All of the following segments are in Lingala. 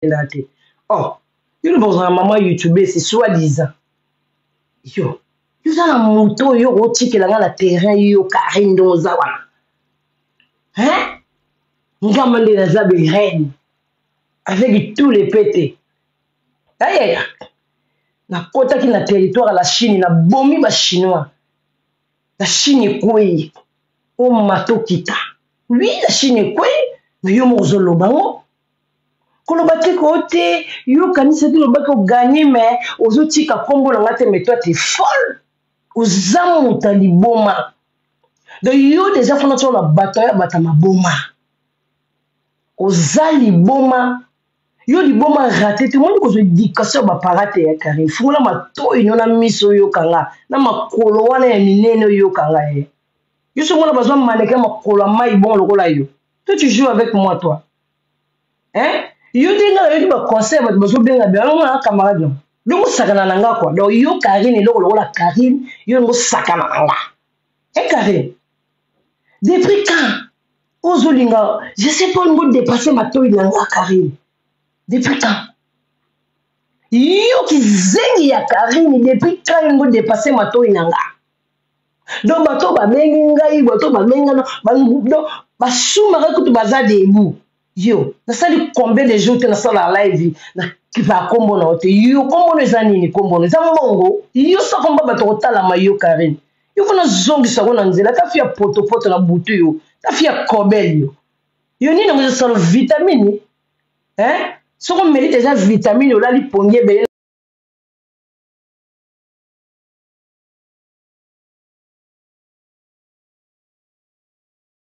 Nakendaka te. Oh, yo loba ozala mama youtube c'est soit disant. Yo, yo oza na moto oyo okotikela nga na terrain yo Karine ndongo oza wana. Hein? Ngamba nde naza be reine avec tous les pete. Ayaya. Nakotaki na territoire la Chine, nabomi ba chinois. La Chine ekwei. Omata okita. Oui, la Chine ekwei, mais yo moko ozoloba ngo. Koloba te ko te yo okanisaki olobaki oganye mais ozotika nkombo na nga te mais toi te folle oza moto ya liboma donc yo deja fona tio na bato ya bato ya maboma oza liboma yo liboma rate te omoni kozwa education ya bapara te ya karine fungola matoi no na miso oyoka nga na makolo wana ya minene oyoka nga ye yo soki mona bazwa maneke ya makolo ya mai bongo lokola yo toi tu joues avec moi toi hein yo te nga nayoki ba conseil bato bazobenga bino yango na camarade no donc osakana na nga quoi donc yo Karine eloko lokola Karine yo ngo osakana na nga e Karine depuis quand ozolinga je sais pas olingo dépasser matoi na nga Karine depuis quand yo kizengi ya Karine depuis quand olingo dépasser matoi na nga donc bato babengi ngai bato babengi ngai donc basumaka kutu baza debout yo nasali combien de jours te nasala live nakipa nkombo na yo te yo nkombo no eza nini nkombo no eza mbongo yo soko mba bato kotalama yo karine yo fo nazongisa yango na nzela tafi ya potopoto na butu yo tafi ya kobel yo yo nini yango ezosala vitamine hein soko omeli deja vitamine olali pongi ebele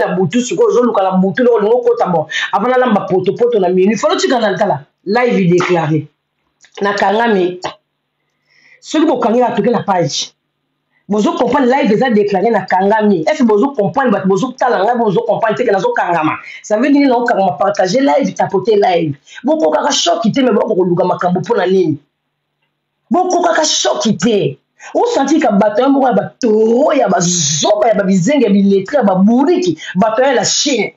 na butu sikoyo ozoluka na butu loko olingi okota bon avant nalamba potopoto na minuit folo tika na tala live déclaré nakangami soki bokangi atoke na page bozo comprendre live eza déclaré nakangami est ce bozo comprendre bato bozotala ngai bozo comprendre teke nazokangama ça veut dire naokangama partage live tapote live bokokaka shoki te me bokokoluka makambo mpo na nini bokokaka shoki te osanti ka bato ya moko ya batoro ya bazoba ya babizenge ya biletri ya baburiki bato ya la chine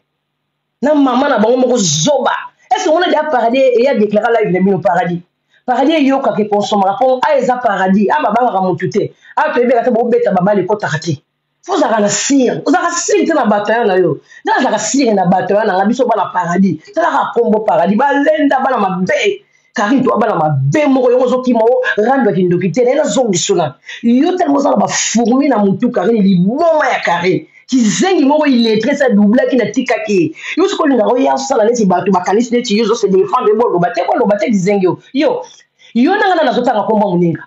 na mama na bango moko zoba ese omona deya paradis eya deklara live na bino paradis paradis eyokaka ekonsomaka mpo a eza paradis a babangaka motu te a toyebeka te bobeta babale ekotaka te fo ozalaka na sire ozalaka sire te na bato ya na yo nga nazalaka sire na bato ya na nga biso bana paradis talaka kombo paradis balenda bana mabe karine toa bana mabe moko yongo ozokima o rando ya kindoki te naye nazongiso na yo telema oza na bafourmi na motu karine liboma ya karine kizengi moko illettre sa doublaki na tikaki ye yo soki olingaka oya osala neti bato bakanisi neti yo ozose defendre boloba te boloba te kizengi yo yo yo nanga na nazotanga kombo moninga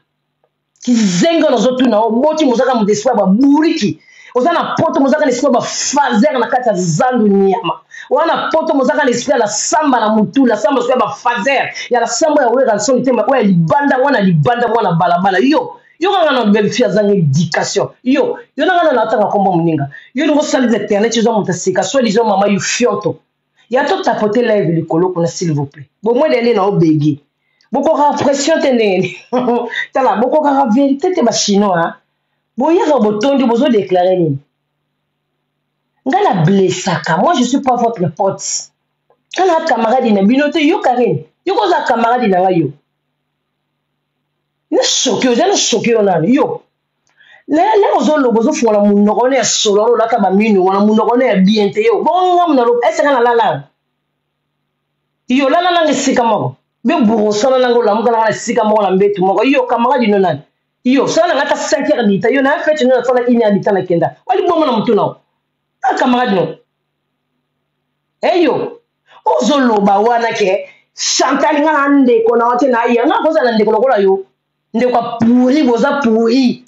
kizengi oyo nazotuna oboti mozaka moto esprit ya baburiki oza na poto mozaka na esprit ya bafazer na kati ya zandu nyama oza na poto mozaka na esprit ya la samba na mutu la samba ya bafazer ya la samba ya wera nsoni te oyo ya libanda mwana libanda mwana balabala yo yo kanga na belle fille azanga éducation yo yo nanga na natanga kombo moninga yo lingo osalisa internet oza moto aseka soit disant mama yo fionto ya to tapote live likolo kuna s'il vous plaît bomwele nde na obegi bokokaka pression te ndenge tala bokokaka verité te bachinois boyaka botondi bozodeklare nini nga na blessaka moi je suis pas votre pote nga na camarade na bino te yo karine yo koza camarade na ngai yo na soki oza na soki yo nani yo lele ozoloba ozofungola monoko wana ya solo wana olata baminu wana monoko wana ya bien te yo bongo nga monaloba eseka nalala yo lala nanga esika moko be burosana nanga olamuka nanga na esika moko na mbetu moko yo camarade no nani yo sala nanga ata 5 heures dita yo na fete no nasala 1 heure dita nakenda walibongo na motu nao na camarade no eyo ozoloba wana ke chantal nga na ndeko na yo te na ye nga kozala ndeko lokola yo ndeko ya pourri boza pourri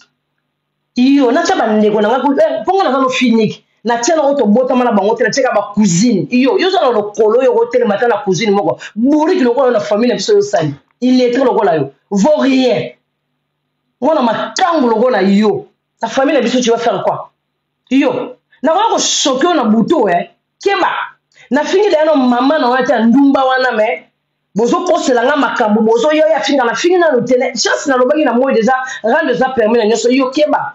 iyo natya bandeko na ngai eh, mpo nga naza lofiniki natya nango tobotama na bango te natyaka bacousine iyo yo oza na lokolo oyo okotelema ata na cousine moko bouriki lokola yo na famille na biso yosali illettre lokola yo vaut rien mwana makangu lokola yo na famille na biso tu vas faire quoi yo nakoya kosoki yo na butu e keba nafingi dayano mama na wana te ya ndumba wana me bozokosela nga makambo bozoyoya afinga nafingi nano te chance nalobaki na moi deja rando eza permis na nyonso yo keba.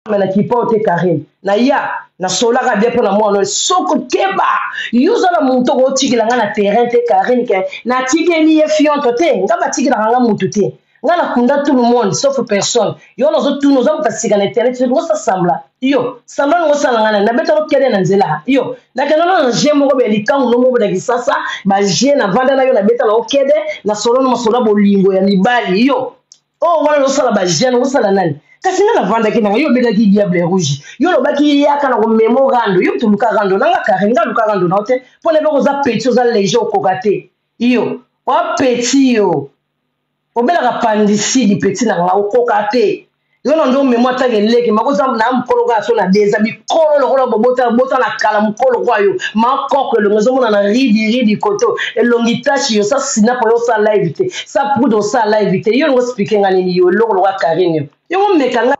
Me na kipa te Karine na ya nasolaka bien mpo na mwana oyo soko keba yo oza na moto okotikela nga na terrain te Karine ke natikeli ye fionto te nga batikelaka nga motu te nga nakunda tout le monde sauf personne yo nazotuna oza moto asika na internet soki osa sambla yo sambla nango osala nga nani nabeta lokele na nzela yo nakenda na na je moko bya likangu no moko na kisasa baje navanda na yo nabeta na okede na solo na masolo ya bolingo ya mibali yo oyo oh, wana ozosala bajeune osala nani kasi nga navandaki nanga yo obengaki diable rouge yo olobaki yaka na komemo rando yo moto oluka rando nanga kare nga luka rando nao te mpo na eloko oza petit oza léger okoka te yo oa petit yo obelaka pandisidi petit na nga okoka te yo na ndo memo ataka eleki mako oza na mokolo kaka so na deza bikolo lokola bobota bota na kala mokolo kwa yo makoko elongi ezomona na ridi ridi koto elongi tashi yo sa sinapo yo osala live te sa poudre osala live te yo longo spike nga nini yo eloko lokola karine yo yo omeka nga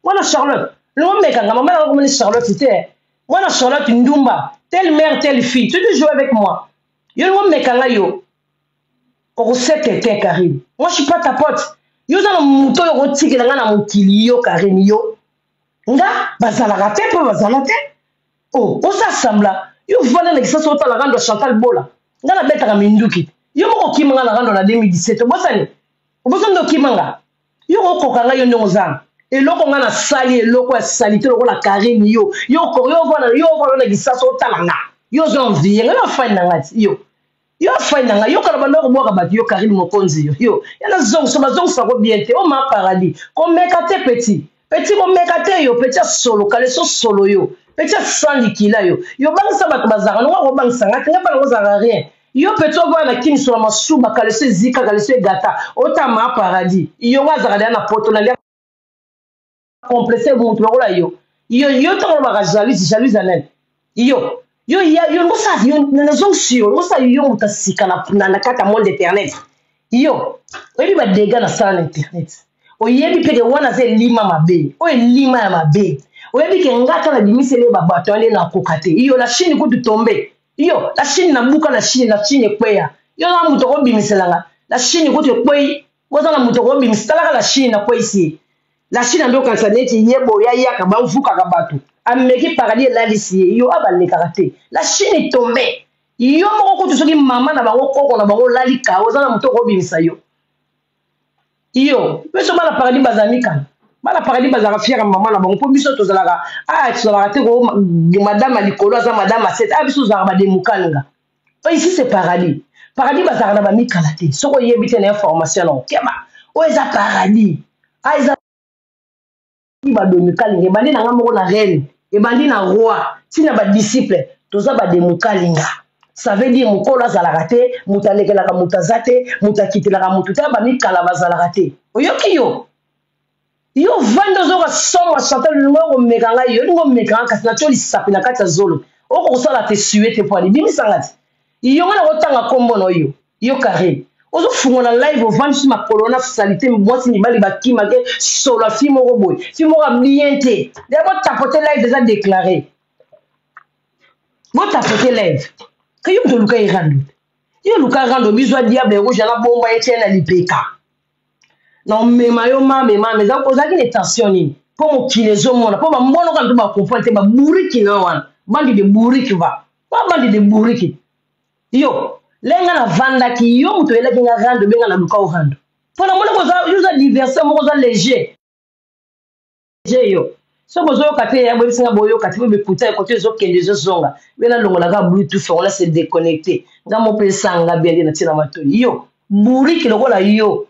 mwana charlotte longo meka nga mama nanga komoni charlotte te mwana charlotte ndumba telle mère telle fille tu tu joues avec moi yo longo meka nga yo okosete te karine moi je suis pas ta pote yo oza na moto oyo okotikela nga na mokili yo karine yo nga bazalaka te mpo bazala te o oh, oza sambla yo vanda na kisasa otala rando ya chantal bola nga nabetaka minduki yo moko okima nga na rando na 2017 obosani obosani nde okima nga yo okoka nga yo ndenge oza eloko nga nasali eloko ya salite lokola karine yo yo yo yo vanda na kisasa otala nga yo ozo envie nga yo afani na nga ti yo yo afai na ngai yokala banda kobwaka bato yo karine mokonzi yo yo ya nazongisa bazongisa ko bien te oma paradis komeka te petit petit komeka te yo petit asolo kaleso solo yo petit asan likila yo yo bangisa bato bazalaka nongo akobangisa ngai te ngai mpa nango ozalaka rien yo petit ovanda na kimisola masuba kaleso ezika kaleso egata otama paradis yo ngai azalaka deya na poto nalia complexe mutu lokola yo yo yo ntango olobaka jalouse jalouse ya nani yo yo ya yo ngosala yo nazongisi yo ngosala yo moto asika na, na kati ya monde internet yo oyebi badega nasala na internet oyebi mpe ke wana aza elima mabe oyo elima ya mabe oyebi ke nga ata nabimiseli ye babato wana nde nakoka te yo na chine kutu tombe yo na chine nabuka na chine na chine ekweya yo na moto okobimisela nga na chine kutu ekwei boza na moto okobimisa talaka la chine nakweyisi ye la chine ando okanisa neti ye boye ayaka bamvukaka bato ameki paradis elalisi ye yo abalekaka te la chine tombe yo moko kutu soki mama na bango koko na bango olali ka oza na moto okobimisa yo yo biso bana paradis bazala mikala bana paradis bazalaka fiere mama na bango mpo biso tozalaka ah tozalaka te ko madame ya likolo aza madame ya sete ah biso tozalaka bademukalinga ici c'est paradis paradis bazalaka na bamikala te soki oyebi te na information na okeba oyo eza paradis a eza badomukalinga ebandi na nga moko na reine ebandi na roi ntina badisciple toza bademukalinga ça veut dire mokolo azalaka te moto alekelaka moto aza te moto akitelaka moto te bamikala bazalaka te oyoki yo yo vanda ozoka somo ya chantal olingi okomeka ngai yo olingi omeka ngai kasi natyo lisapi na kati ya zolo oko kosala te sue te mpo alibimisa ngai ti yo ngai nakotanga nkombo na yo yo karine ozofungola live ovandisi makolo na salite mwasi mibali bakima te solo ya fi moko boye fi moko ya bien te ya botapote live eza déclaré botapote live ke yo moto oluka ye rando yo oluka rando bizwa diable rouge na bomba ye tie na lipeka na omema yo mame mame ozalaki na tension nini mpo mokili ezomona mpo bambono kaka to bakomprendre te baburiki na wana bandi de buriki va ba bandi de buriki yo lenga navandaki yo moto oyelaki nga rando obenga na luka orando mpo namoni yo oza diversaire moko oza léger je yo soki bozoyoka te ya boyebisi nga boyoka te po bikuta ekote ezokende ezozonga be nalongolaka bluetooth yango na se déconnecte nga mo mpe esanga bien nde natie na matoi yo buriki lokola yo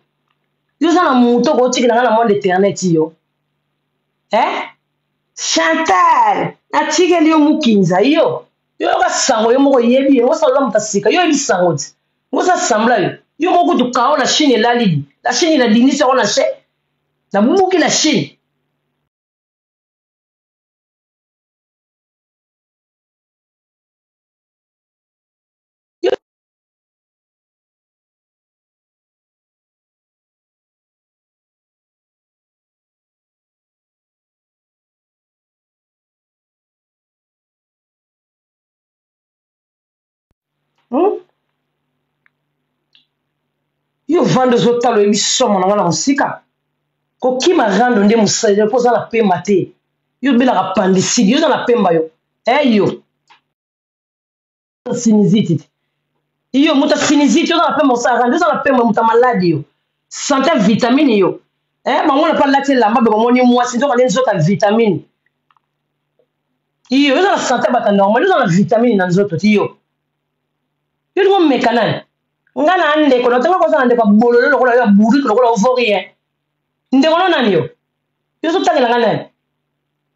yo oza na moto okotikela nga na monde internet yo eh? chantal natikeli yo mukinza yo yo yoka sango yo moko oyebi ye ngosala oza moto asika yo oyebi sango ti ngosa sambla yo yo moko kutu kao na chine elalidi la chine na dinisi yango na chaine nabuki na chine Hmm? Yo vanda ozotala oyebi somo na nga na mosika. Kokima rando nde mosali mpo oza na pemba te. Yo obelaka pandisidi, yo oza na pemba yo. Eh yo. Sinusite te. Yo moto ya sinusite, oza na pemba osala rando, oza na pemba moto ya maladi yo. Sante ya vitamine yo. Eh bango na pa lati elamba be bamoni mwasi nzoka nde nzoto ya vitamine. Iyo, oza na sante ya bato normal, oza na vitamine na nzoto ti yo. Yo lingo meka nani? Nga na ndeko na tonga koza na ndeko ya bololo lokola yo ya bourrique lokola yo vaut rien. Ndeko no nani yo? Yo ozotangela nga nani?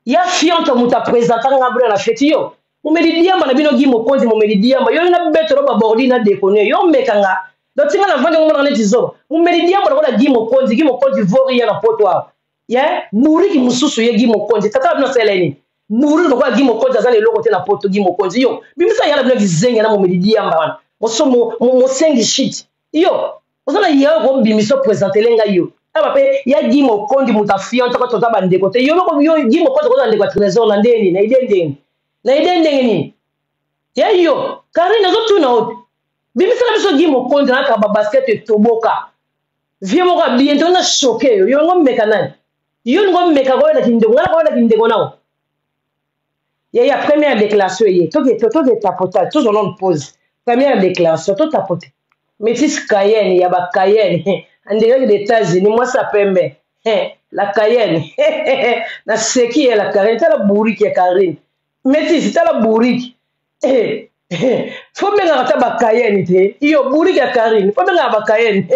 Ya fionto moto apresentaka nga bino na feti yo. Momeli diamba na bino Guy Mokonzi momeli diamba. Yo na betolo ba bordi na déconner. Yo meka nga. Donc tinga na vandi ngomona neti zoba. Momeli diamba lokola Guy Mokonzi, Guy Mokonzi vaut rien na poto awa. Ye bourrique mosusu ye Guy Mokonzi. Tata na bino asala nini? Bourrique lokola Guy Mokonzi aza na eloko te na poto Guy Mokonzi. Yo bimisa yala bino kizenge na momeli diamba wana. Moso mosengi shit. Yo oza na yayo kobimisa opresentele ngai yo. Awa pe ya Guy Mokonzi moto afianta ko toza ba ndeko te. Yo loko yo Guy Mokonzi okoza ndeko ya Trésor na ndenge nini? Na idee ndenge nini? Na idee ndenge nini? Ye yo Karine ozotuna oyo. Bimisela biso Guy Mokonzi na kaka ba basket etoboka. Vieux moko ya bien to na choqué yo. Yo ngo meka nani? Yo ngo meka ko na kindeko, ngala ko na kindeko nao. Ya ya première déclaration ye. Toke to toke tapota, toujours non pause. Première déclaration to tapote. Métis Cayenne ya ba Cayenne. En direct des États-Unis, moi ça pembe. La Cayenne. Na seki ya la Cayenne, tala bourrique ya Karine. Métis tala bourrique. Eh, eh, fo bengaka ata bakayene te yo bourrique ya Karine fo bengaka bakayene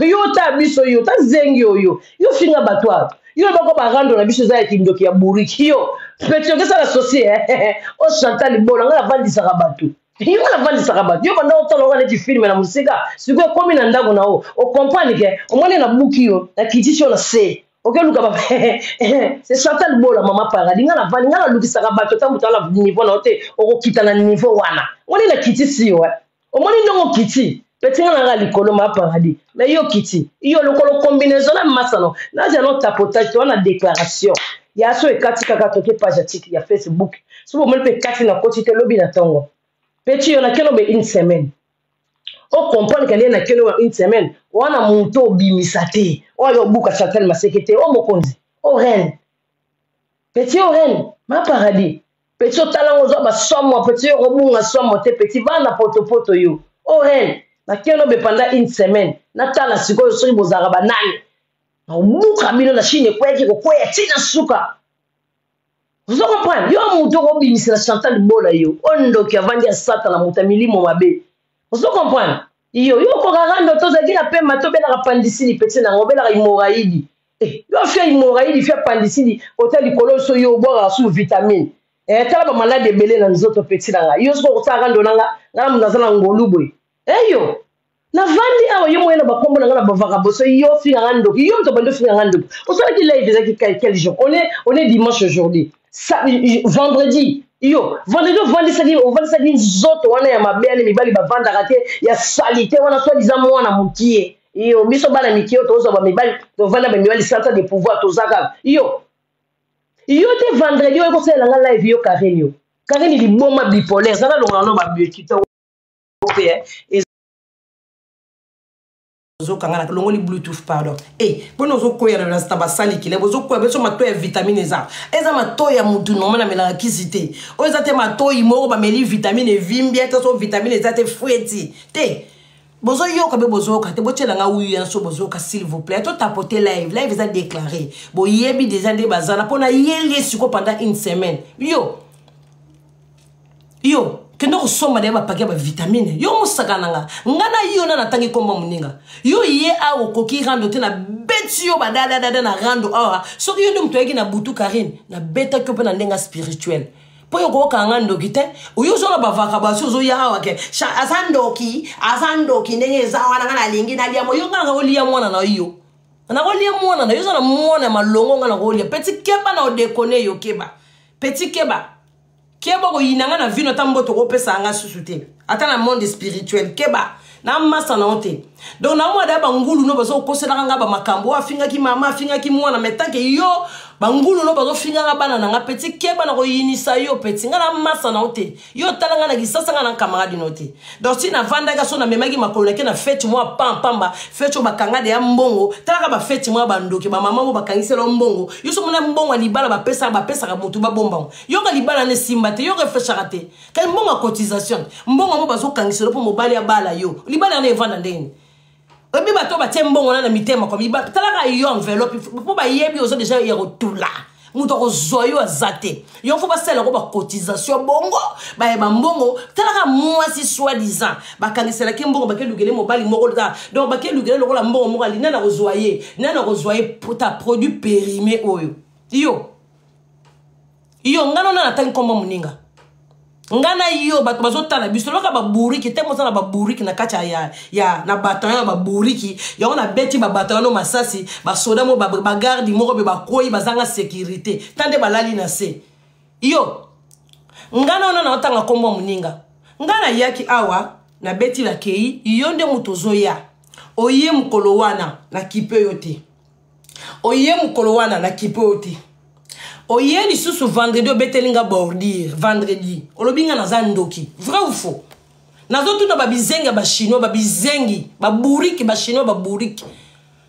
yo ta biso yo ta zengi oyo yo finga bato awa yo bako barando na biso eza ya kindoki ya bourrique yo petit okesala sosie eh, o Chantal Bola ngai navandisaka bato yo ngai navandisaka bato yo banda otala oka neti filme na mosika sikoyo ekomi na ndako na yo okomprendre ke omoni nabuki yo nakitisi yo na se okeluka ba c'est Chantal Bola mama paradis nga navandi nga nalukisaka bato ata moto ana niveau na yo te okokita na niveau wana omoni nakitisi yo eh. Omoni ndenge okiti peti nga nanga likolo ma paradis mais yo okiti yo lokolo combinaison na masano nazia no tapotage to wana déclaration ya so ekati kaka toke page ya tiki ya Facebook so bomoni mpe ekati na koti te lobi na ntongo peti yo nakeno be une semaine o comprendre que nde na keno une semaine wana moto obimisa te oyo obuka Chantal Maseke te o mokonzi o reine petit o reine ma paradis petit otala ngo ozwa baswamwa petit yo okobunga swamwa te petit bana potopoto yo o reine na keno be pendant une semaine natala sikoyo soki bozalaka banani nakobuka bino na chine ekweyaki kokweya ntina suka. Ozo comprendre? Yo moto okobimisela Chantal Bola yo. O ndoki avandi ya satana moto ya milimo mabe. Ozo comprendre? Yo yo okoka rando tozalaki na pema tobelaka pandisili petit na ngo obelaka hemorraïde. Eh, yo afia hemorraïde fia pandisili ota likolo so yo obwakaka su vitamine. Eh, tala ba malade ebele na nzoto petit na nga. Yo soko okosala rando na nga, nga na moto naza na ngolu boye. Eh yo navandi awa yo moye na bakombo na nga na bavaka boso yo ofinga nga ndoki yo moto obandi ofinga nga ndoki osalaki live ezalaki quel jour on est dimanche aujourd'hui Sa, vendredi yo vendredi ovandisaki ovandisaki nzoto wana ya mabe ane mibali bavandaka te ya salite wana soit disant mwana mokie yo biso bana mikie oyo tozwa bamibali tovanda bamibali santa de pouvoir toza kaka yo yo te vendredi oyo ekosalela nga live yo Karine yo Karine liboma bipolaire zala longola no babekita mpe ozokanga na longoli bluetooth pardon e eh, boni ozokwea na na basali kile bozokwea biso matoi ya vitamine eza eza matoi ya motu normal amelaka kisi te oyo eza te matoi moko bameli vitamine evimbi ata so vitamine eza te fueti te bozoyoka mpe bozoyoka te botyela nga wuyu yanso bozoyoka s'il vous plaît totapote live live eza déclaré boyebi deja nde bazala mpo nayeli ye siko pendant une semaine yo yo kende kosomba na ye bapake ya bavitamine yo mosaka na nga nga na yo na natangi nkombo moninga yo ye awa okoki rando te nabeti yo badadadada na rando awa soki yo nde moto ayaki na butu karine nabetaki yo mpe na ndenge spirituel mpo yo okokanga nga ndoki te oyo ozo na bavaka basi ozoya awa ke aza ndoki aza ndoki ndenge eza wana nga nalingi nalia mo yo nga nakolia mwana na yo nakolia mwana na yo oza na mwana ya malongo nga nakolia peti keba na odekone yo keba peti keba keba koyina nga na vino ata mboto okopesa nga susu te ata na monde spirituel keba na masa na yo te donc na mwa daya bangulu no bazo kokoselaka nga bamakambo oyo afingaki mama afingaki mwana mais tant que yo Bangulu no bazofingaka bana na nga petit, keba na koyinisa yo petit. Nga na masa na yo te, yo tala nga na kisasa, nga na camarade no te. Donc si navandaka so namemaki makolo nake na fete mwa pampamba, fete oyo bakanga deya mbongo, talaka bafete mwa bandoki, bamama mo bakangisela mbongo. Yo so mona mbongo ya libala bapesaka, bapesaka motu babombango, yoka libala na esimba te, yo reflechaka te. Kasi mbongo ya cotisation, mbongo mo bazokangisela mpo mobali abala yo, libala yana evanda ndenge oyebi bato batie mbongo na na mitema kwa talaka yo enveloppe mpo bayebi oza deja ya kotula, moto akozwa yo aza te. Yo fo basalelako bacotisation bongo bayeba mbongo. Talaka mwasi soi disant bakangiselaki mbongo, bakelukele mobali moko ta, donc bakelukele lokola mbongo moko ali nani akozwa ye, nani akozwa ye ta produit périmé oyo. Yo yo nga nona natangi nkombo moninga, nga na yo bato bazotala biso loka baburiki te, moza na baburiki na kati ya na bataillon ya baburiki yango. Nabeti babataillon no masasi, basoda mo bagarde moko mpe bakwei, bazanga sécurité ta nde balali na se. Yo nga nona naotanga nkombo moninga, nga nayaki awa nabeti nakei, yo nde moto ozoya oye mokolo wana nakipe yo te, oye mokolo wana nakipe yo te, oye lisusu vendredi obeteli nga bordure. Vendredi olobi nga naza ndoki, vrai ou faux? Nazotuna babizengi ya bachinois, babizengi baburiki, bachinois baburiki.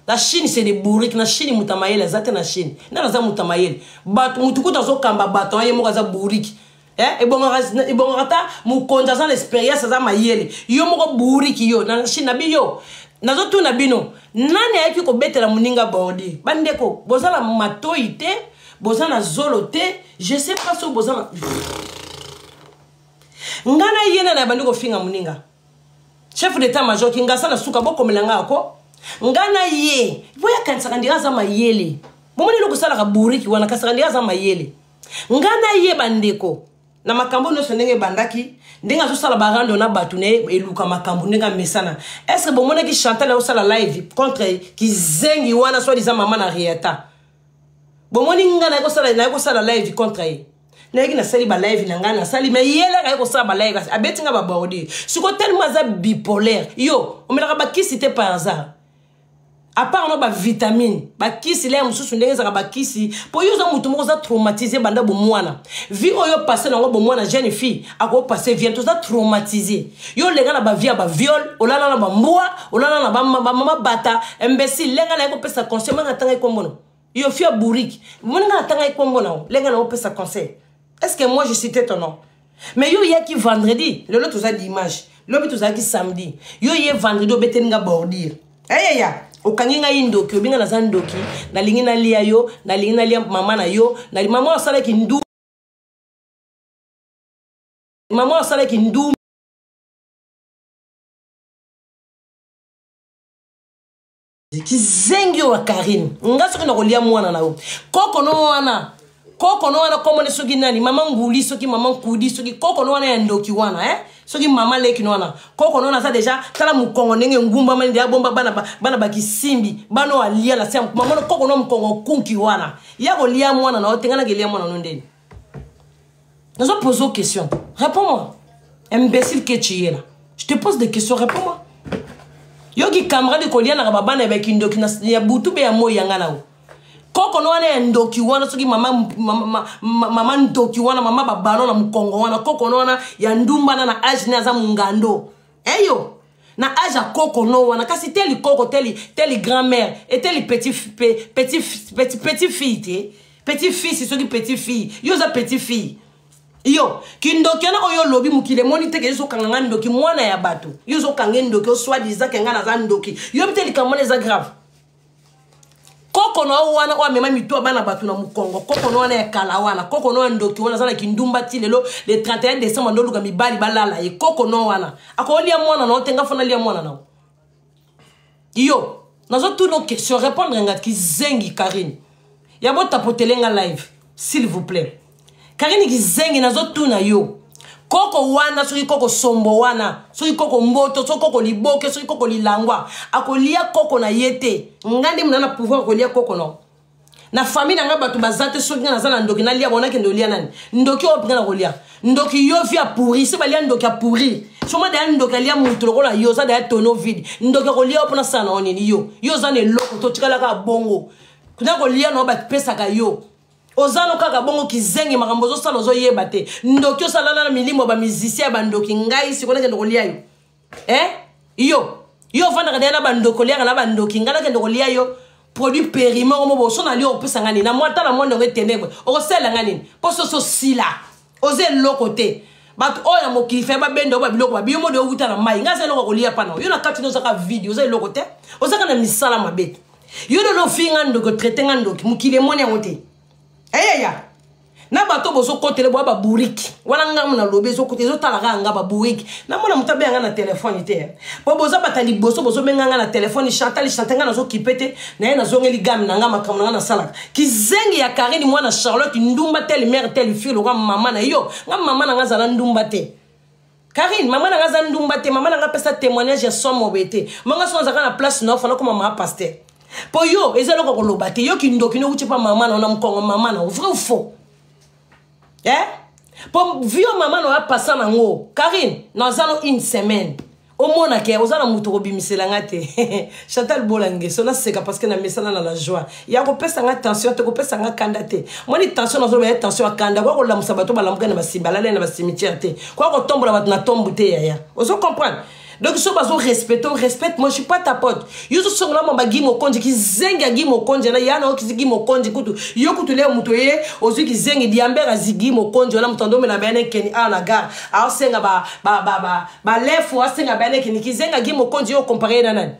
La Chine, c'est des bourriques. Na Chine moto mayele aza te. Na Chine nde naza moto mayele, bato motu kutu azokamba bato aye moko aza bourrique. Eh, ebongaka ta mokonzi aza na expérience, aza mayele. Yo moko bourrique yo na Chine na bi yo. Nazotuna bino, nani ayaki kobetela moninga bordure? Bandeko, boza na matoi te, boza na zolo te, je sais pas so boza na nga na ye nani abandi kofinga moninga. Chef d'état major Kingasa na suka bokomela nga ako nga na ye boya kanisaka ndenge aza mayele. Bomoni eloko osalaka bourrique wana, kasaka ndenge aza mayele. Nga na ye bandeko na makambo nyonso ndenge ebandaki, ndenge azosala barando na bato na ye, eluka makambo ndenge amesana. Est ce que bomonaki Chantal azosala live contre kizengi wana soi disant mama na Riata? Bomoni nga naye kosala live contre ye, nayaki nasali balive na ngai nasali, mais yelaka ye kosala balive, abeti nga babordure. Siko tellement aza bipolaire, yo omelaka bakisi te par hasard, à part no bavitamine, bakisi leya mosusu ndenge ezalaka bakisi, mpo yo oza motu moko oza traumatisé banda bomwana. Vie oyo passe nango bomwana, jeune fille akopase vie toza traumatisé. Yo olenga na bavie ya baviol, olala na bambwa, olala na bamama bata imbécile. Lenga na ye kopesa conseil, manga atanga ekombono yo fille ya bourrique, moninga atanga ekombo nango, lenga na kopesa conseil. Est ce que moi je citais ton nom? Mais yo oyaki vendredi, lelo toza dimanche, lobi tozalaki samedi. Yo ye vendredi obeteli nga bordure, eyeya okangi ngai ndoki, obinga naza ndoki, nalingi nalia yo, nalingi nalia mama na yo. Mama asalaki ndu, mama asalaki ndu. Kizengi oyo ya Karine, nga soki nakolia mwana na yo, koko no wana, koko no wana komone soki nani, mama nguli, soki mama nkudi, soki koko no wana ya ndoki wana, eh? Soki mama leki no wana, koko no wana aza deja, tala mokongo ndenge ngumbama nde abomba bana, bana bakisimbi, bana oyo alia na se mama no, koko no mokongo kunki wana ya kolia mwana na yo te. Nga nakelia mwana no ndeni? Nazo pose question, réponds-moi, imbécile que tu es là. Je te pose des questions, réponds-moi. Yoki camarade kolianaka babana ya bakindoki ya butu mpe ya moi yanga na yo, koko no wana ya ndoki wana, soki mama, mama, mama ndoki wana, mama babalo na mokongo wana, koko no wana ya ndumbana na age ne aza mongando eyo na age ya koko no wana. Kasi teli koko, teli, teli grand-mère eteli petit, petit, petit, petit fille te, petit fils, soki petit fille, yo oza petit fille. Yo kindoki wana oyo olobi, mokili emoni teke ezokanga nga ndoki, mwana ya bato yo ozokanga ndoki, osoi-disant ke nga naza ndoki. Yobi te likambo wana eza grave. Koko na wana oyo amema mito ya bana bato na mokongo, koko na wana ya kala wana, koko na wana ndoki wana aza na kindumba ti lelo le 31 décembre, ndoluka mibali balala ye. Koko na wana akolia mwana na yo te, nga fona lia mwana na yo. Yo nazotuna question, répondre nga. Kizengi Karine ya botapotele nga live, s'il vous plaît. Karine kizengi, nazotuna yo, koko wana, soki koko sombo wana, soki koko mboto, soki koko liboke, soki koko lilangwa, akolia koko na ye te. Nga nde mona na pouvoir kolia koko no na famille na nga bato baza te. Soki nga naza na ndoki nalia bona, kende olia nani ndoki oyo mpenga na kolia ndoki. Yo vi ya pourri, se balia ndoki ya pourri, soma daya ndoki alia mutu lokola yo oza daya tonneau vide. Ndoki akolia yo mpona sala na yo nini? Yo oza na eloko to tikalaka bongo kuna kolia na yo bapesaka yo. Oza no kaka bongo kizengi, makambo ozosala ozoyeba te. Ndoki osalana na milimo ya bamusicien ya bandoki. Ngai sikoyo nakende kolia yo, eh? Yo ofandaka deya na bandoki, oliaka na bandoki. Ngai nakende kolia yo produit périmé ngo mobo so nalia, okopesa ngai nini? Na mwa tala mwa ndongo etenegwe, okosalela ngai nini? Mpo soso osila, oza eloko te. Bato oyo na mokili fe babenda oyo babiloko babi yo mode owuta na mai. Ngai aza eloko kolia pana yo na kati no, ozaka vide, oza eloko te, ozaka na misala mabe te. Yo lelo ofingi nga ndoki, otraite nga ndoki, mokili emoni yango te. Eyeya na bato bozokotele boya baburiki wana, ngambo nalobi ezotala kaka nga baburiki. Namona moto abenga nga na telefone te, po boza bata liboso bozobenga nga na telefone. Chantal, Chantal, nga nazokipe te. Naye nazongeli game na nga, makambo na nga nasalaka. Kizengi ya Karine, mwana Charlotte, ndumba telle mère telle fille, lokwa mama na yo. Nga mama na nga azala ndumba te. Karine, mama na nga aza ndumba te. Mama na nga apesa témoignage ya somo boye te. Manga so azalaka na place na ofana koma mama pasteur, mpo yo eza eloko koloba te. Yo kindoki nokuti mpa mama na yo na mokongo mama na yo, vrai ou faux, eh? Mpo vio mama na yo apasa nango. Karine, naza no une semaine, omona ke oza na moto kobimisela nga te. Chantal Bola Ngeso, naseka parce que namesana na la joie ya kopesa nga tension te, kopesa nga kanda te. Moni tension nazoloba ya tension ya kanda kwa kolamusa bato balamuka na basimba alala na bacimetière te, kwa kotombola bato na tombu te. Yaya, ozo comprendre? Donc so bazo respecte, respecte moi, je suis pas ta pote. Yo ozosongola mamba Gi Mokonzi, kizengi ya Gi Mokonzi na ya na okisi Gi Mokonzi kutu. Yo kutu leo moto ye ozwi kizengi diamber azi Gi Mokonzi wana, moto andomela bayane nkeni awa na gare, aosenga balefu, asenga bayane nkeni. Kizengi ya Gi Mokonzi, yo okompare ye na nani?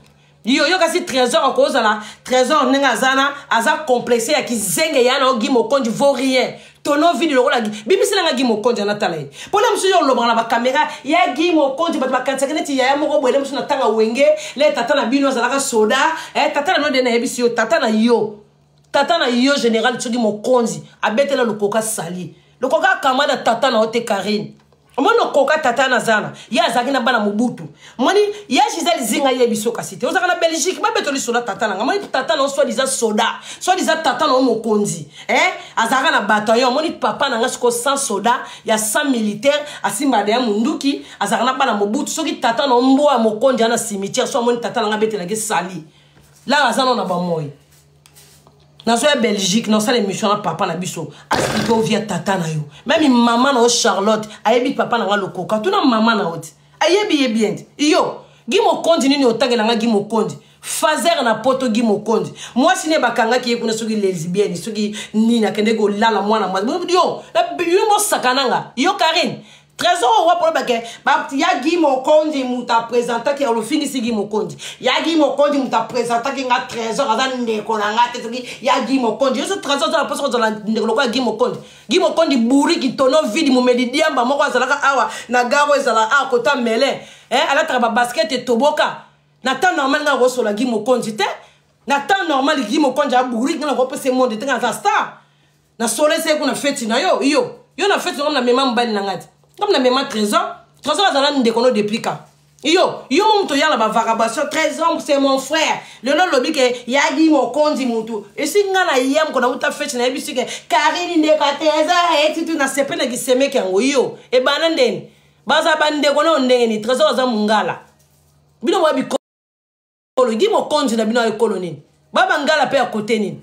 Yo kasi Trésor akozala Trésor ndenge aza na aza complexe ya kizenge ya na Gi Mokonzi, vaut rien, tono vide lokola bimisela nga Gi Mokonzi anatala ye. Mpona mosusu yo olobaka na bakamera ya Gi Mokonzi, bato bakanisaka neti yaya moko boye. Le mosusu na ntanga wenge le tata na bino azalaka soda, eh, tata na bino nde nayebisi yo. Tata na yo, tata na yo général soki Mokonzi abetela lokoka sali lokoka akamada tata na yo te. Karine, omoni lokoka tata na zana ye azalaki na bana Mobutu. Moni ya Gisele Zinga ye biso kasi te. Ozalaka na Belgique, babetoli soda tata na nga. Moni tata na yo soi-disant soda, soi-disant tata na yo mokonzi, eh? Azalaka na bataillon. Omoni papa na nga sikoyo 100 soda ya 100 militaire, asimbaka ya munduki, azalaka na bana Mobutu. Soki tata na yo mbwa ya mokonzi ya na cimetière, so amoni tata na nga abetelaki sali la, aza nano na bamoi. Nazoya Belgique, nasala émission na papa na biso, aexplike ovia tata na yo. Meme mama na yo Charlotte ayebi papa na nga lokoka. Tuna mama na yo ti ayebi ye bien ti. Yo Gi Mokonzi nini otangela nga Gi Mokonzi fazer na poto? Gi Mokonzi mwasi ne bakangaki ye kuna, soki lesbienne soki nini, akende kolala mwana mwasi. Yo yo mosaka na nga yo Karine Trésor oyo wapo olobake ya Gi Mokonzi moto apresentaki ya olofingisi Gi Mokonzi. Ya Gi Mokonzi moto apresentaki nga Trésor, aza ndeko na nga te. Soki ya Gi Mokonzi yo so Trésor aza na mposa kozala ndeko lokola Gi Mokonzi. Gi Mokonzi bouriki, tono vide, momeli diamba moko azalaka awa na gare oyo ezala awa kota melin, eh, alataka babasket etoboka. Na temps normal nga kosola Gi Mokonzi te. Na temps normal Gi Mokonzi abouriki, nga nakopesa monde te. Nga naza star na solo eseki kuna feti na yo. Yo na feti ngam na mema mobali na ngai te, ngam na mema Trésor. Trésor azala ndeko no depuis quand? Yo mo moto oya na bavarabation. Trésor, c'est mon frère. Lelo olobi ke yagi mokonzi mutu esi nga na ye moko nauta feti, nayebisi ke Karine ndeko ya Trésor etitu na sepe na kisemeki yango. Yo ebana ndeni baza bandeko na yo ndenge nini? Trésor aza mongala, bino boya bikolo. Gi Mokonzi na bino ya ekolo nini? Babangala mpe ya kote nini?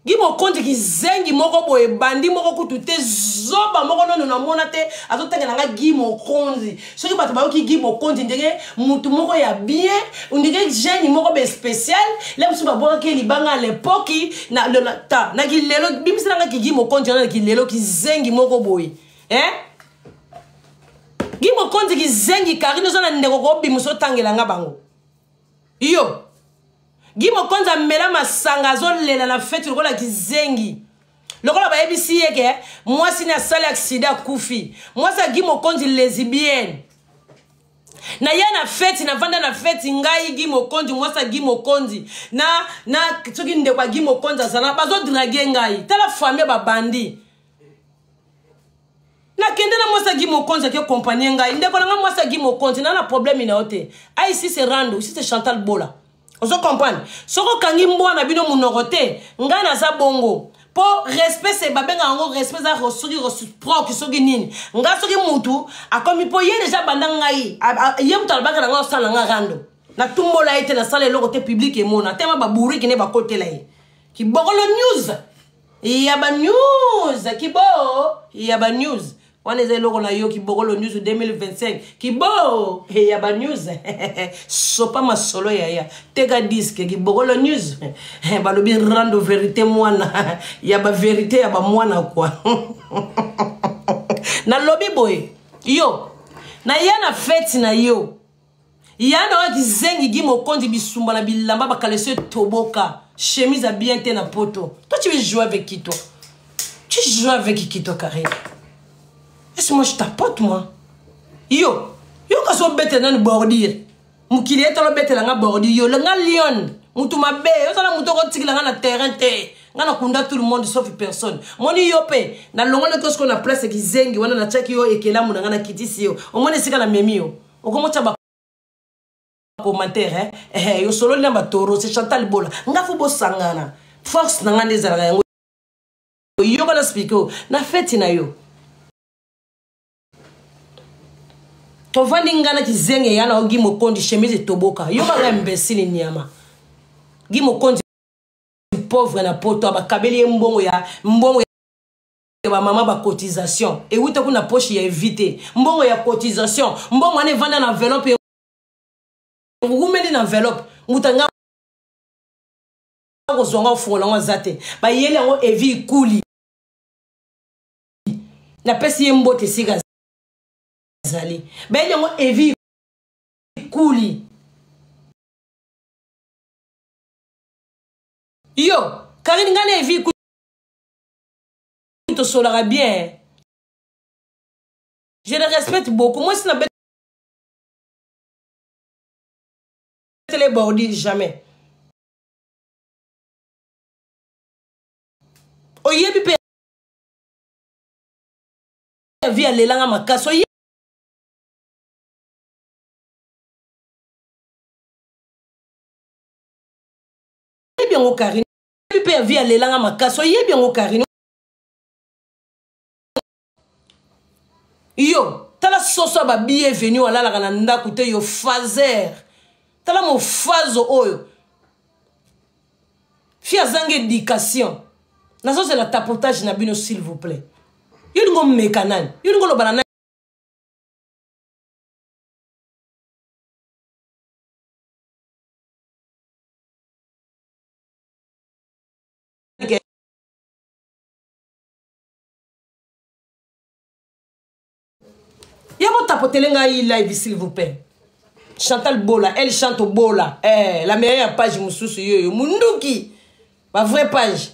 Gi Mokonzi kizengi moko boye, bandi moko kutu te, zoba moko nono namona te. Azotangela nga Gi Mokonzi. Soki bato bayoki Gi Mokonzi ndenge mutu moko ya bien, ndenge jeune moko be spécial, le mosusu babwakaki ye libanga ya lepoki na, na, ta na kilelo. Bimisela nga ki Gi Mokonzi wana na kilelo, kizengi moko boye, eh? Gi Mokonzi kizengi. Karine, oza na ndeko kobimisa otangela nga bango? Yo Gi Mokonzi amela masanga, azolela na feti lokola kizengi, lokola bayebisi ye ke mwasi ne asali aksida, akufi. Mwasi ya Gi Mokonzi lesbienne. Na ye na feti, navanda na feti ngai Gi Mokonzi, mwasi ya Gi Mokonzi na soki ndeko ya Gi Mokonzi azala, bazodrague ngai. Tala famille babandi. Nakende na mwasi ya Gi Mokonzi, ake kompanie ngai ndeko na ngai mwasi ya Gi Mokonzi. Na problème na yo te. A ici c'est rando, ici c'est Chantal Bola. Ozo comprendre? Soki okangi mbwa na bino monoko te, ngai naza bongo mpo respect se babengaka yango respect eza soki réciproque soki nini. Ngai soki mutu akomi mpo ye deja banda ngai ye mutu alobaka na ngai osala na ngai rando, natumbola ye te, nasala eloko te, public emona tema baburiki nde bakotela ye kibokolo news. Ya ba news kibo ya ba news wana eza eloko na yo kibokolo news 2025 kibo ya ba news sopa masolo yaya teka diske kibokolo news balobi rando verité mwana ya ba verité ya bamwana kua nalobi boye yo naya na feti na yo ya na oyo kizengi gi mokonzi bisumba na bilamba bakaleso etoboka chemise ya bien te na poto. Toi, tu veux jouer avec qui, toi? Tu joues avec qui, toi, Karine? Est-ce moi je tapote, moi? Yo yo kasi obetela nani bordure? Mokili etala obetela nga bordure. Yo nga lion mutu mabe, ozala mutu okotikela nga na terrain te. Nga nakunda tout le monde sauf personne. Moni yo mpe nalongolaki osiko na place kizengi wana, natiaki yo ekelamu na nga, nakitisi yo. Omoni esika namemi yo, okomotya ba commentaire eh, yo sololi na batoro. C'est Chantal Bola. Nga fo bosangana force na nga nde ezalaka yango. Yoka na spiko na feti na yo, tovandi nga na kizenge ya na ogi mokondi, chemise etoboka. Yoka nga, imbécile nyama. Gi mokonzi pauvre na poto, bakabeli ye mbongo ya mbongo ya bamama, bacotisation ewuta kuna, poche ya evite mbongo ya cotisation. Mbongo wana evanda na enveloppe, rumeli na enveloppe. Moto anga kozwa ngo, afungola yango aza te. Bayeli yango evi ikuli. Napesi ye mbote esika azali. Bayeli yango evi ikuli. Yo Karine, ngai na evi ikuli tosolaka bien, je le respecte beaucoup. Moi si na betele bordi jamais. Oyebi mpe vi alelanga makasi. Oyebi yango, Karine. Oyebi mpe vi alelanga makasi. Oyebi yango, Karine. Yo tala soso ya babienvenu alalaka na ndako te. Yo fazer, tala mofazo oyo fi azanga éducation. Nazozela tapotage na bino, s'il vous plaît. Yo lingo omeka nani? Yo lingo oloba na nani? Ya botapotele ngai live, s'il vous plaît. Chantal Bola, elle chante Bola, eh, la meilleure page mosusu yoyo munduki, ba vraie page.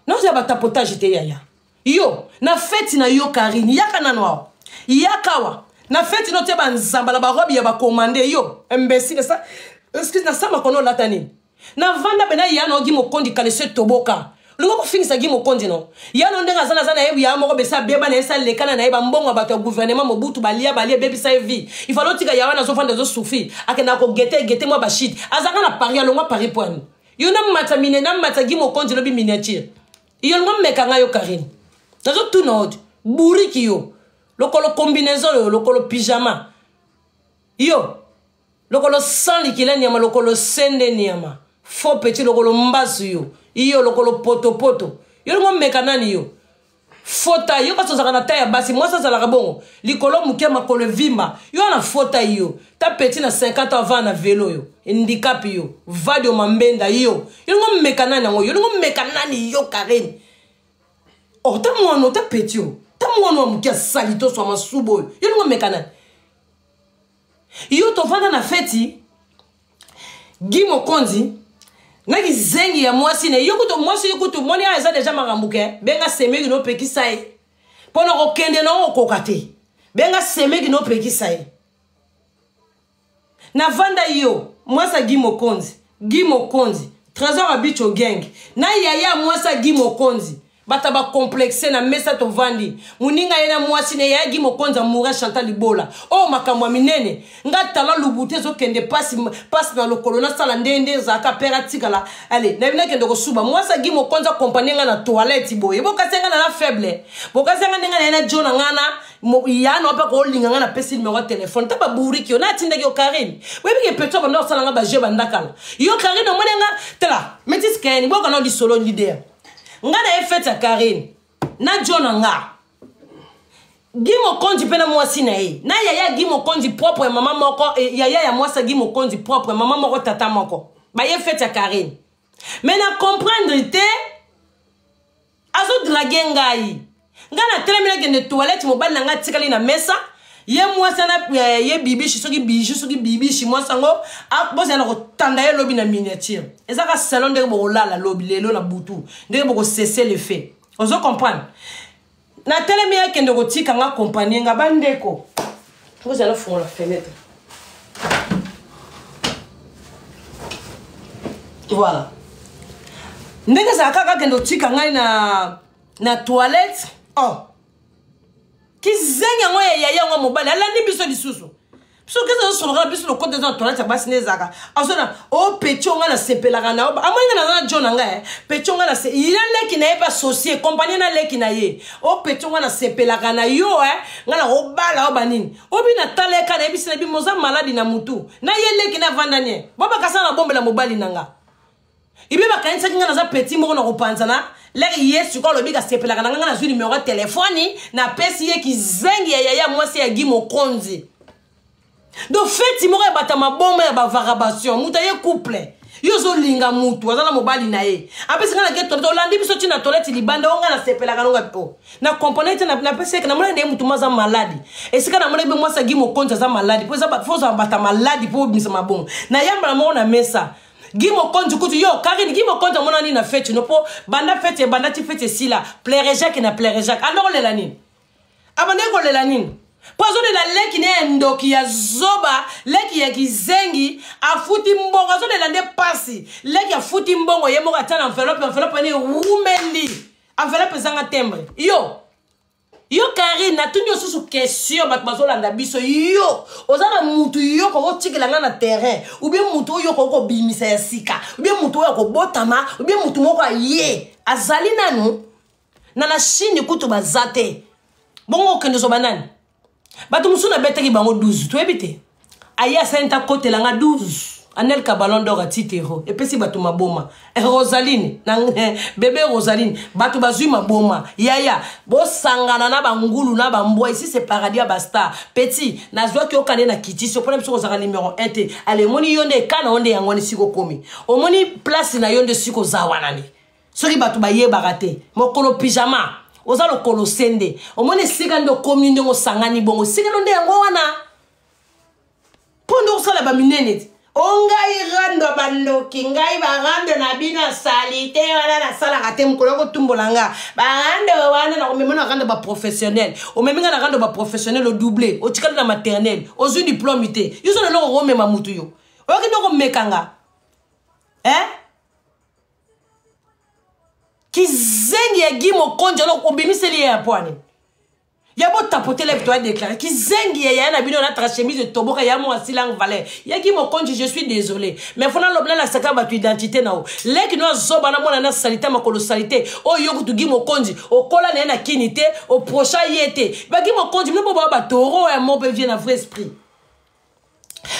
Nozela batapotage te yaya. Yo na feti na yo, Karine, yaka nano awa, yaka awa na feti no tie banzamba na barobe ya bakomande. Yo imbécile, sa excuse, nasamba kono olata nini? Navanda pena ya na ogi mokondi, kaleso etoboka. Olingo kofingisa gi mokondi no ya no ndenge aza naza na ye ya moko besa beba na ye, sa lekana na ye bambongo ya bato ya gouvernement Mobutu balia balia ebebisa ye vie. Ifale otika ya wana azofanda, azosouffrir, akendaka kogete gete mwa bashite. Azalaka na Paris, alongwa Paris poani. Yo namata mine, namata gi mokonzi lobi miniature. Yo lingo meka ngai? Yo Karine, nazotuna oyo buriki yo lokolo combinaison, oyo lokolo pyjama, yo lokolo sans likila nyama, lokolo sende nyama, faux petit, lokolo mbasu yo, yo lokolo potopoto. Yo lingo meka nani? Yo fota yo kasi ozalaka na ta ya basi. Mwasi azalaka bongo, likolo moke, makolo evimba. Yo wana fota yo ta petit na 50 ans avant na velo. Yo handicap, yo vadio mambenda. Yo yo lingo meka nani yango? Yo lingo meka nani, yo Karine? Oh, ta mwana, ta petit yo, ta mwana wa moke asali to swa masuba oyo. Yo lingo meka nani? Yo tovanda na feti Gi Mokonzi na kizengi ya mwasi na yo kutu. Mwasi yo kutu moni awa eza deja makambo ke benga semeki no opekisa ye mpo na kokende na okoka te. Benga semeki no opekisa ye. Navanda yo mwasi ya Gi Mokonzi, Gi Mokonzi Trésor Abicho gang na yaya mwasi ya Gi Mokonzi, bato bacomplexe na mesa. Tovandi moninga ye na mwasi na yaya Gi Mokonzi amoura Chantal Libola. Oyo makambo ya minene. Nga tala lubutu ezokende pasi pasi na lokolo. Nasala nde nde ezalaka pere atikala ale nayebi nakende kosuba. Mwasi ya Gi Mokonzi akompanie nga na toilette boye. Bokasi nga na faible, bokasi nga ndenge na ye na jo na nga na ya na mpe kolinga nga. Napesi numero ya telefone ta baburiki yo natindaki yo. Karine, oyebiki peto banda kosala nga baje bandakala. Yo Karine, omoni nga tala métis kayani boyoka na lisolo leader. Nga na ye fete ya Karine na jo na nga Guy Mokonzi mpe na mwasi na ye na yaya Guy Mokonzi propre mama moko eh, yaya ya mwasi ya Guy Mokonzi propre mama moko tata moko baye fete ya Karine mais na comprendre te azodrage ngai ngai natelemi nakende toilette mobali na ngai atikali na mesa ye mwasi wana eh, ye bibishi soki bijou soki bibishi mwasi yango bozala na kotanda ye lobi na miniature eza ka salon ndenge bokolala lobi lelo na butu ndenge bokosese le fait ozo comprendre natelemi akende kotika nga kompanie nga bandeko bozala nafungola fenetre voilà ndenge ezalaka kaka akende kotika ngai na, na toilette oh kizengi yango ya yaya yango mobali alandi biso lisusu soki eza azosoloka na biso lokota eza na toilette ya basi nde ezalaka azona o oh, petio ngai nasepelaka na yo amoni ngai naza na jo na ngai eh. petio ngai nase ye leki na ye mpe associe kompanie na leki na ye o oh, petio ngai nasepelaka na yo eh. ngai nakobala yo banini obi natala ye kaka nayebisi na bimo oza maladi na mutu na ye leki na avandani ye bobakasa na bombela mobali na nga ibe bakanisaki ngai naza petit moko na kopanzana lere ye sikoyo alobi kasepelaka na ngai ngai nazwi nimero ya telefoni napesi ye kizengi ya yaya mwasi ya gi mokonzi donc feti moko ya bato ya maboma ya bavarabation moto aye couple yo ozolinga mutu aza na mobali na ye apesi ngai nake toilette olandi biso ti na toilette libanda o ngai nasepelaka nonga o na comprendre te napesi eke namonaki ndenge mutu mo aza maladi esika namonaki mpe mwasi agi mokonzi aza maladi mpo eza fo ozala bata maladi mpo obimisa mabongo nayambala moko na mesa Guy Mokonzi kutu yo Karine Guy Mokonzi amonani na feti no po banda feti ebanda ti feti esila plere Jacques na plere Jacques anda kolela nini abandaki kolela nini mpo azolela leki ne ya ndoki ya zoba leki ya kizengi afuti mbongo azolela nde pasi leki afuti mbongo ye moko atia na enveloppe enveloppe wana ewumeli enveloppe ezanga timbre yo yo karine natuni yo susu question bato bazolanda biso yo oza na mutu yo koki otikela ngai na terrain ubie mutu oyo okoki kobimisa ya sika ubie mutu oyo akobotama ubie mutu moko aye azali nanu na la chine kutu baza te bongo okende ozwa banani bato mosusu nabetaki bango 12 toyebi te aye asali nta akotela nga 12 anelka ballon d'or atitero epesi bato maboma eh, rosaline na, eh, bebe rosaline bato bazwi maboma yaya bosangana na bangulu na bambwa ici c'est paradis ya bastar petit nazwaki okande na kitisi mpona biso kozalaka numero 1 te ale emoni yo nde ekana yo nde yango wana esika okomi omoni place na yo nde esika oza wana nde soki bato bayebaka te mokolo pyjama oza lokolo se nde omoni esika nde okomi ndenge osangani bongo esika no nde yango wana mpo nde okosala baminene ti o ngai rando ya bandoki ngai barando na bino ya salite wana nasalaka te mokolo akotumbola nga barando wana nakomema na rando baprofessionnel omemi nga na rando baprofessionnel odouble otikali na maternel ozwi diplome te yo oza na eloko okomema motu yo oyoki nde okomeka nga eh? Kizengi ya Guy Mokonzi alors obimiseli ye ya poani ya botapote lève toi déclaré kizengi ya yaya na bino na chemise etoboka ya mwasi langue valeur ya Guy Mokonzi je suis désolé mais fona loba na saka bato identité na yo leki no azoba na mwana na salite makolo salite oyo yo kutu Guy Mokonzi okola na ye na kini te oprocha ye te ba Guy Mokonzi bino bo ba ba taureau ya mo pe vie na vrai esprit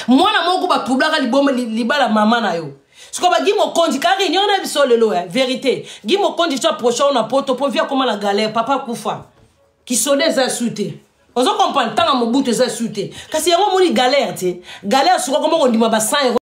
mwana moko batroublaka liboma libala mama na yo sikoyo ba Guy Mokonzi karine yo na biso lelo ya vérité Guy Mokonzi to approche na poto po vie akoma na galère papa kufa kisoda eza su te ozo comprendre ntanga mobutu eza su te kasi yango omoni galère te galère sikoyo akoma kondima ba 100 euro.